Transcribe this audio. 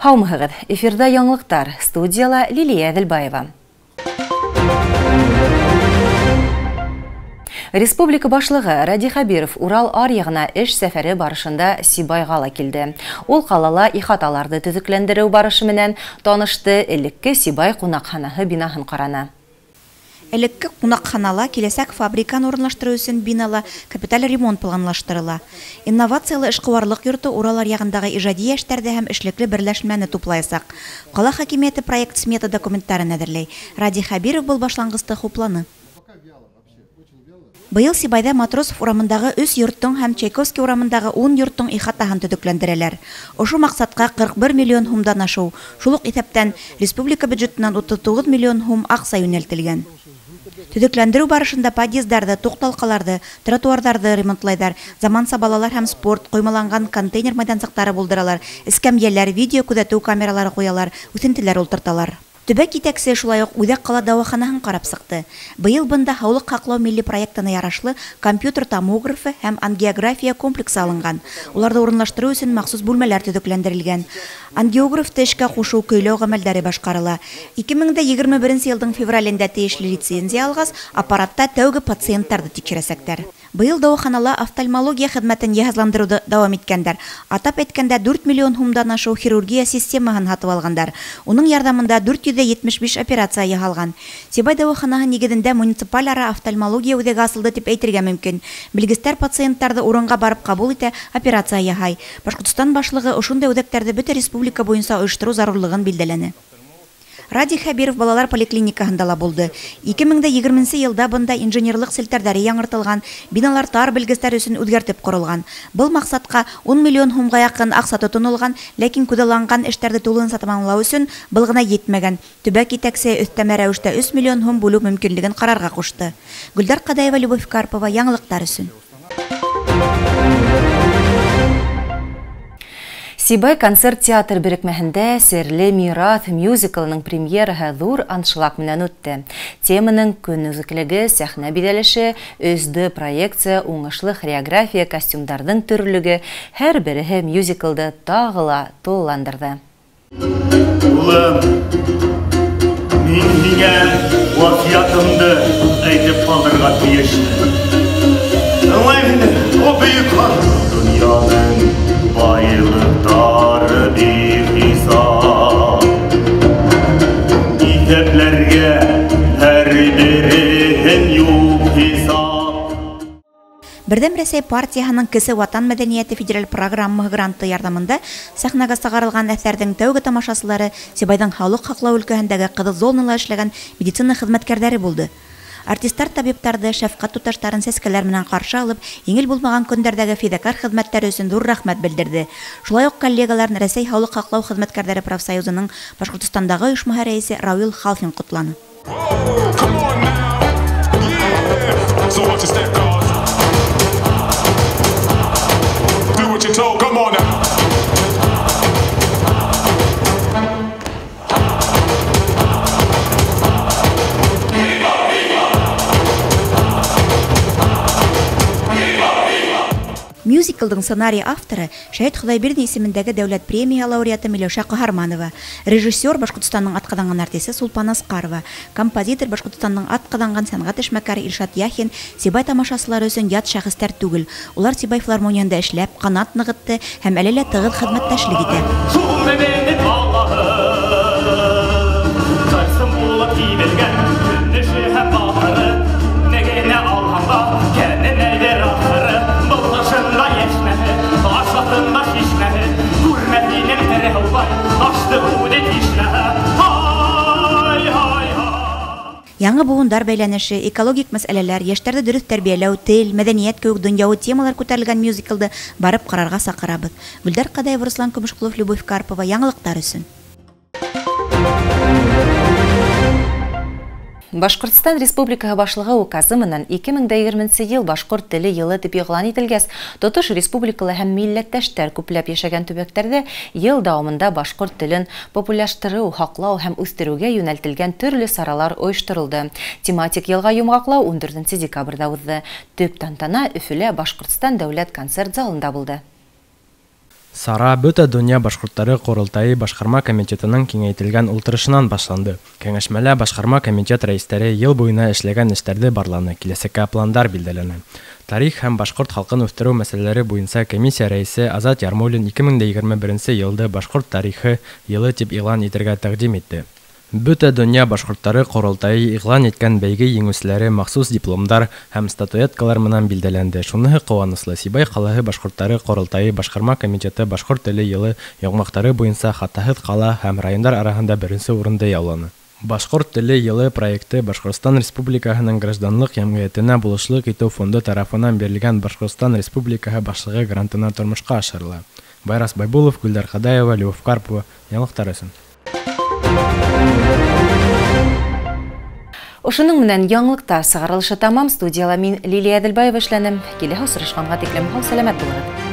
Һаумыһығыҙ! Эфирҙа яңылыҡтар. Студияла Лилия Әҙелбаева. Республика башлығы Радий Хәбиров Урал аръяғына эш сәфәре барышында Сибайға ла килде. Ул ҡалала ихаталарҙы төҙөкләндереү барышы менән танышты, элекке Сибай ҡунаҡханаһы бинаһын ҡараны. Элекке ҡунаҡханала киләсәк фабриканы урынлаштырыу өсөн бинала капиталь ремонт планлаштырыла. Инновациялы эшҡыуарлыҡ йорто Урал аръяғындағы ижади йәштәрҙе һәм эшлекле берләшмәне туплаясаҡ. Ҡала хакимиәте проект-смета документтарын әҙерләй. Радий Хәбиров был башланғысты хупланы. Быйыл Сибайҙа Матросов урамындағы 3 йорттоң һәм Чайковский урамындағы 10 йорттоң ихатаһын төҙөкләндерәләр. Ошо маҡсатҡа 41 миллион һумдан ашыу, шул уҡ иҫәптән республика бюджетынан 39 миллион һум аҡса йүнәлтелгән. Төҙөкләндереү барышында подъездарҙы, туҡталҡаларҙы, тротуарҙарҙы ремонтлайҙар, заманса балалар һәм спорт, ҡоймаланған контейнер майҙансыҡтары булдыралар, эскәмйәләр, видео күҙәтеү камералары ҡуялар, үҫентеләр ултырталар. Төбәк етәксе шулай уҡ үҙәк ҡала дауаханаһын ҡарап сыҡты. Быйыл бында һаулыҡ һаҡлау милли проектына ярашлы компьютер томографы һәм ангиография комплексы алынған. Уларҙы урынлаштырыу өсөн махсус бүлмәләр төҙөкләндерелгән. Ангиографты эшкә ҡушыу, көйләү ғәмәлдәре башҡарыла. 2021 йылдың февралендә тейешле лицензия алғас, аппаратта тәүге пациенттарҙы тикшерәсәктәр. Быйыл дауаханала офтальмология хеҙмәтен йыһазландырыуҙы дауам иткәндәр. Атап әйткәндә, 4 миллион һумдан ашыу хирургия системаһын һатып алғандар. Уның ярҙамында 475 операция яһалған. Сибай дауаханаһы нигеҙендә муниципаль ара офтальмология үҙәге асылды тип әйтергә мөмкин. Белгестәр пациенттарҙы урынға барып ҡабул итә, операция яһай. Башҡортостан башлығы ошондай үҙәктәрҙе бөтә республика буйынса ойоштороу зарурлығын билдәләне. Радий Хәбиров балалар поликлиникаһында ла булды. 2020 йылда бында инженерлыҡ селтәрҙәре яңыртылған, биналар тар белгестәр өсөн үҙгәртеп ҡоролған. Был маҡсатҡа 10 миллион һумға яҡын аҡса тотонолған, ләкин күҙалланған эштәрҙе тулыһынса тамамлау өсөн был ғына етмәгән. Төбәк етәксе өҫтәмә рәүештә 3 миллион һум бүлеү мөмкинлеген ҡарарға ҡушты. Гөлдар Ҡадаева, Любовь Карпова, яңылыҡтар өсөн. Сибай концерт театр берекмәһендә «Серле мираҫ» мюзиклының премьераһы ҙур аншлаг менән үтте. Теманың көнүҙәклеге, сәхнә биҙәлеше, 3D проекция, уңышлы хореография, костюмдарҙың төрлөлөгө һәр береһе мюзиклды тағы ла тулыландырҙы. Улым, мин һиңә васыятымды әйтеп ҡалдырырға тейешмен. Тыңлай мине, о бөйөк хан. Донъяның байлыҡтары бихисап, иҫәпләргә һәр береһен юҡ хисап. Берҙәм Рәсәй партияһының Кесе Ватан мәҙәниәте федераль программаһы гранты ярҙамында сәхнәгә сығарылған әҫәрҙең тәүге тамашасылары Сибайҙың һаулыҡ һаҡлау өлкәһендәге ҡыҙыл зонала эшләгән медицина хеҙмәткәрҙәре булды. Артистар табиптарҙы, шәфҡәт туташтарын сәскәләр менән ҡаршы алып, еңел булмаған көндәрҙәге фиҙакәр хеҙмәттәре өсөн ҙур рәхмәт белдерҙе. Шулай уҡ коллегаларын Рәсәй һаулыҡ һаҡлау хеҙмәткәрҙәре профсоюзының Башҡортостандағы ойошмаһы рәйесе Рауил Халфин ҡотланы. Мюзиклдың сценарий авторы Шәһит Хоҙайбирҙин исемендәге дәүләт премия лауреаты Миләүшә Ҡаһарманова, режиссер Башҡортостандың атҡаҙанған артисы Сулпан Асҡарова, композитор Башҡортостандың атҡаҙанған сәнғәт эшмәкәре Илшат Яхин Сибай тамашасылары өсөн ят шәхестәр түгел. Улар Сибай филармонияһында эшләп, ҡанат нығытты һәм әле лә тығыҙ хеҙмәттәшлек итә. Яңы быуындар бәйләнеше, экологик мәсьәләләр, йәштәрҙе дөрөҫ тәрбиәләү, тел, мәҙәниәт кеүек донъяуи темалар күтәрелгән мюзиклды барып ҡарарға саҡырабыҙ. Гөлдар Ҡадаева, Руслан Көмөшҡолов, Любовь Карпова, яңылыҡтар өсөн. Башҡортостан Республикаһы башлығы указы менән 2020 йыл башҡорт теле йылы тип иғлан ителгәс, тотош республикала һәм милләттәштәр күпләп йәшәгән төбәктәрҙә йыл дауамында башҡорт телен популярлаштырыу, һаҡлау һәм үҫтереүгә йүнәлтелгән төрлө саралар ойошторолдо. Тематик йылға йомғаҡлау 14 декабрҙә уҙҙы. Төп тантана Өфөлә Башҡортостан дәүләт концерт залында булды. Сара Бөтә донъя башҡорттары ҡоролтайы башҡарма комитетының киңәйтелгән ултырышынан башланды. Кәңәшмәлә башҡарма комитет рәйестәре йыл буйына эшләгән эштәрҙе барланы, киләсәккә пландар билдәләне. Тарих һәм башҡорт халҡын үҫтереү мәсьәләләре буйынса комиссия рәйесе Азат Ярмуллин 2021 йылды башҡорт тарихы йылы тип иғлан итергә тәҡдим итте. Бөтә донъя башҡорттары ҡоролтайы иғлан иткән бәйге еңеүселәре махсус дипломдар һәм статуэткалар менән билдәләнде. Шуныһы ҡыуаныслы: Сибай ҡалаһы башҡорттары ҡоролтайы башҡарма комитеты башҡорт теле йылы йомғаҡтары буйынса хатаһыҙ ҡала һәм райондар араһында беренсе урынды яуланы. Башҡорт теле йылы проекты Башҡортостан Республикаһының гражданлыҡ йәмғиәтенә булышлыҡ итеү фонды тарафынан бирелгән Башҡортостан Республикаһы Башлығы грантына тормошҡа ашырыла. Байрас Байбулов, Гүлдәр Ҡадаева, Любовь Карпова. Яңылыҡтар өсөн. Ошоноң менән яңылыҡтар сығарылышы тамам. Студияла мин Лилия Әҙелбаева эшләнем. Киләһе осрашҡанға тиклем һау-сәләмәт булығыҙ.